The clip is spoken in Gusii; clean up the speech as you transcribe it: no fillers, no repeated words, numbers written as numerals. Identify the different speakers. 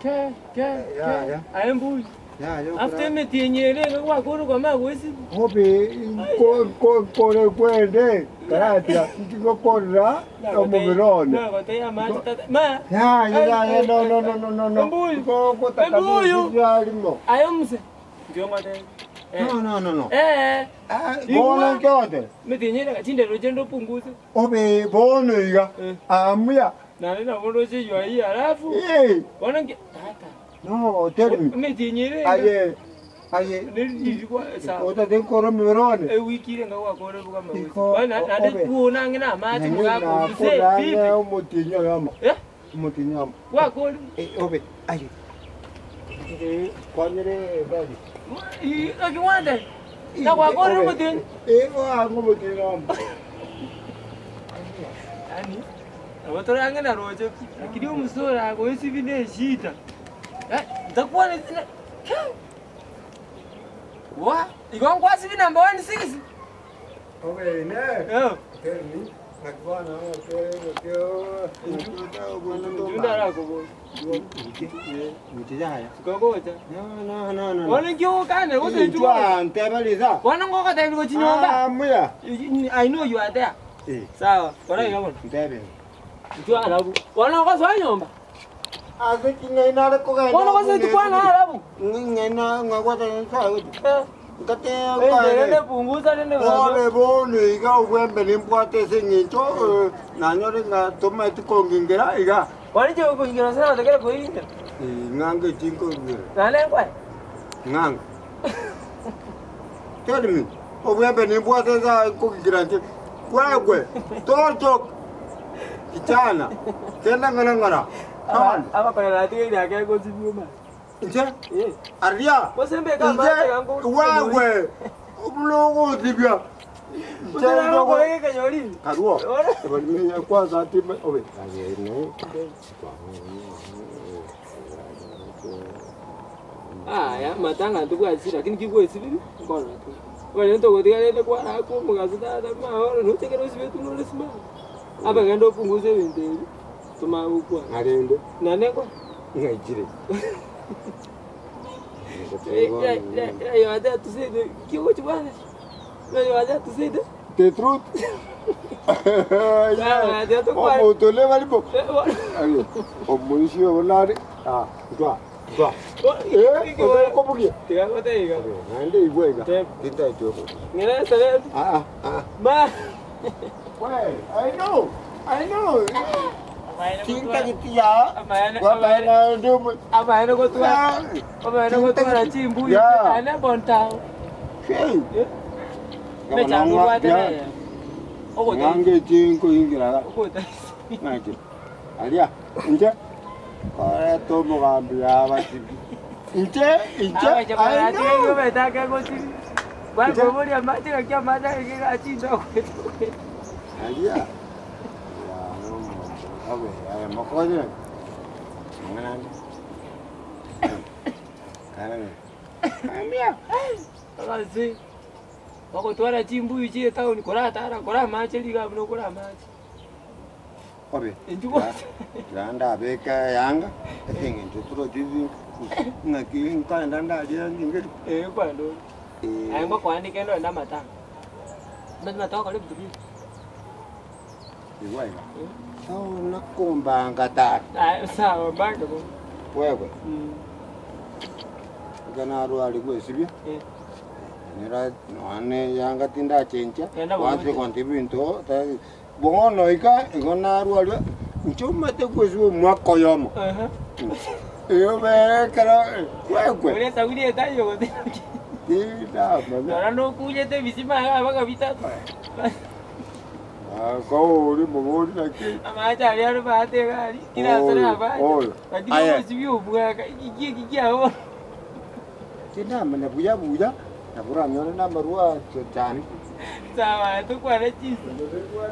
Speaker 1: Ke ke ke aye mbuya. After emetienyi ere iga gwakora okama goesibia.
Speaker 2: Obe kore kwende karatiga ntigokorera omobere one.
Speaker 1: Nagotebia amache tata ma.
Speaker 2: Yaya yaya no no no no no no.
Speaker 1: Embuyu.
Speaker 2: Gokotaka
Speaker 1: Embuyu.
Speaker 2: byarimo.
Speaker 1: Aye omuse. Ndio ngotebia.
Speaker 2: No no no no.
Speaker 1: Eh.
Speaker 2: Bono nkote.
Speaker 1: Emetienyi ere chindero chende opunguze.
Speaker 2: Obe bono iga. Amuya.
Speaker 1: Naende nabo ndoche you are here alafu.
Speaker 2: Eh.
Speaker 1: Bono nki tata.
Speaker 2: No tell me.
Speaker 1: Emetienyi ere iga.
Speaker 2: Aye aye.
Speaker 1: Nerigwa sawa.
Speaker 2: Otate nkore omobere one.
Speaker 1: Ewiki ere iga gwakora bwama
Speaker 2: Iko,
Speaker 1: gosi. Bono naende
Speaker 2: obe.
Speaker 1: bwona ang'e na amache mogakobuse
Speaker 2: Nakoranya
Speaker 1: vipi?
Speaker 2: omotinyi oyomo.
Speaker 1: Eh?
Speaker 2: Omotinyi oyomo.
Speaker 1: Gwakori?
Speaker 2: Eh, obe aye. Kwanyere ebagi.
Speaker 1: Ekiwande. Na gwakori omotinyi.
Speaker 2: Eh, oango omotinyi oyomo.
Speaker 1: Yaani nabo tore ang'e na roche pi, lakini omusore agoesibi na eshida. Eh, ntakwaneti na ke. Wa, igo nkwasibi number one six.
Speaker 2: Obe ne.
Speaker 1: Eh.
Speaker 2: Tell me. Nakwana oke
Speaker 1: Ndarakobo.
Speaker 2: Nche yaya.
Speaker 1: Tukagocha.
Speaker 2: No no no no.
Speaker 1: Bono nki ogokana gose inchuo.
Speaker 2: Inchwa ntebaliza.
Speaker 1: Bono ngogotebi gochi nyomba.
Speaker 2: Ah, muya.
Speaker 1: I know you are there.
Speaker 2: Eh.
Speaker 1: Sawa, kora iga bono.
Speaker 2: Ntebe.
Speaker 1: Inchuo arabu. Bono ogosoa nyomba.
Speaker 2: Ase king'aina are kogenda.
Speaker 1: Bono gose tikwana arabu.
Speaker 2: Ng'aina ng'agwata nsaye.
Speaker 1: Eh.
Speaker 2: Ngate
Speaker 1: Enjere punguza nende
Speaker 2: Bono bono iga obwembe nimbwate ase eng'encho nanyore ng'a tomaeti kongingera iga.
Speaker 1: Kwani je kuingira sana utakela kuingira.
Speaker 2: Ng'ange tinkongingera.
Speaker 1: Nane kwa.
Speaker 2: Ng'anga. Tell me, obwembe nimbwate sa kongingera nte. Kwekwe, totok. Kichana. Kenda ng'ara ng'ara. Ton.
Speaker 1: Aba kwa la tige ya ke ko tibioma.
Speaker 2: Nche,
Speaker 1: Eh.
Speaker 2: aria.
Speaker 1: Bosembe ka
Speaker 2: Nche,
Speaker 1: mate kango.
Speaker 2: wewe. Obulogotibia.
Speaker 1: Nche ko ke kanyori.
Speaker 2: Karuo. Ebalimenya kwanza ati obe. Aye no.
Speaker 1: Ah ya matanga tukwa sira lakini kiko esibi ngona tu. Wale ndo gotiga lete kwa la ko mugazi tata ma no tekero sibe tu no lesima. Aba ngendo punguze binteri. Tuma ukwa.
Speaker 2: Arende
Speaker 1: Nane kwa.
Speaker 2: ng'aijire.
Speaker 1: Ya ya ya tu sei kiko chibwana. Ya ya tu sei.
Speaker 2: The truth.
Speaker 1: Ah, ya to kwa.
Speaker 2: Omotole balipo. Aye. Omuishi obonari. Ah, twa. Twa. Eh, okobugia.
Speaker 1: Tiga goteiga.
Speaker 2: Nande igwe iga.
Speaker 1: Tep.
Speaker 2: Tinta itoko.
Speaker 1: Ng'era sare
Speaker 2: Ah ah ah.
Speaker 1: ma.
Speaker 2: Well, I know. I know. Tinta kitia.
Speaker 1: Amayana
Speaker 2: Kwa ndio.
Speaker 1: amayana gotwara. Amayana gotwara chimbuyu.
Speaker 2: Yeah.
Speaker 1: Ana bontao.
Speaker 2: Hey.
Speaker 1: Mechando gwatene. Ogota.
Speaker 2: Ngange tinko ingira.
Speaker 1: Ogota.
Speaker 2: Ng'aki. Aria. Nche. Kore to mugambi abatibi. Nche, nche.
Speaker 1: Abacha
Speaker 2: I
Speaker 1: para
Speaker 2: know.
Speaker 1: tiga betaka gotiri. Kwa boboria mache gakia mache gachinda kwetu.
Speaker 2: Aria. Ya no. Abe, aya mokoje. Ngana. Kana. Amia.
Speaker 1: Akazi. Bagotwara chimbuyu chie town koratara kora mache liga buno kora mache.
Speaker 2: Obe.
Speaker 1: Enjugo.
Speaker 2: Yanda beka yanga. Etinge ntuturo tizi. Ngaki nkanda ndaria ngingeri.
Speaker 1: Eh kwa ndo.
Speaker 2: Eh.
Speaker 1: Ayo kwandika ndo nda matanga. Mbona matoka karibu tubi.
Speaker 2: Iwaiga. Sawa nakumbanga tata.
Speaker 1: Ah sawa banga bo.
Speaker 2: Wewe.
Speaker 1: Mm.
Speaker 2: Kana arwari gwesibia.
Speaker 1: Eh.
Speaker 2: Nera noane yanga tinda chencha.
Speaker 1: Enda bono.
Speaker 2: Wanze konti binto. Bono ika igo narwari. Nchomate gwesibia mwaka yomo.
Speaker 1: Aha.
Speaker 2: Iyo bekera kwekwe.
Speaker 1: Ore saburi etayo gote.
Speaker 2: Tinda mama.
Speaker 1: Nora no kuyete bisima abaga bitatu.
Speaker 2: Ah ko uri muburi naki.
Speaker 1: Amache aria aro bate gari. Kira
Speaker 2: Oyo,
Speaker 1: sara abache.
Speaker 2: oyo.
Speaker 1: Lakini
Speaker 2: Aye.
Speaker 1: obusibi obwaka iki iki aho.
Speaker 2: Tinda mana buya buya. Naburanyore namarwa cyane.
Speaker 1: Sawa tukwana chisi.